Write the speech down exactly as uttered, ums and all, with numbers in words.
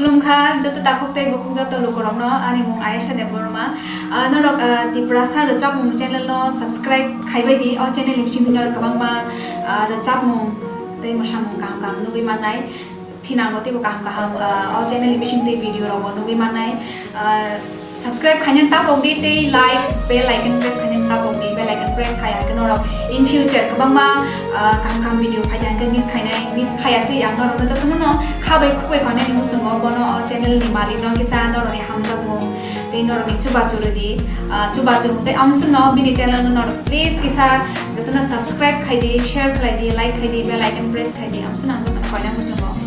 Khulumkha joto takhuk tei bukhuk joto lukurokno, ani mung Ayesha Debbarma. Ah, norok, ah, Tiprasa rwchapmung channel no subscribe khaibai di. O channel ni bisingtwi norok kwbangma, ah, rwchapmung tei mwsamung kaham kaham nugwi mannai. Thinango teibo kaham kaham, ah, o channel ni bisingtwi video rokbo nugwi mannai. Ah, subscribe khainani tapok di tei like, bell icon press khainani tapok di, bell icon press khai hwnkhe norok in future kwbangma, ah, kaham kaham video phai hwnkhe miss khainai, miss khaiya twi ang norokno jotono no khabai khukbai khainani muchungo bono o channel ni malik no kisa norokni hamjakmung tei norokni chubachu rwdi, ah, chubachu tei amswkno bini channel no norok please kisa jotono subscribe khai di, share khlai di, like khai di, bell icon press khai di, amswkno ang jotono koina muchungo.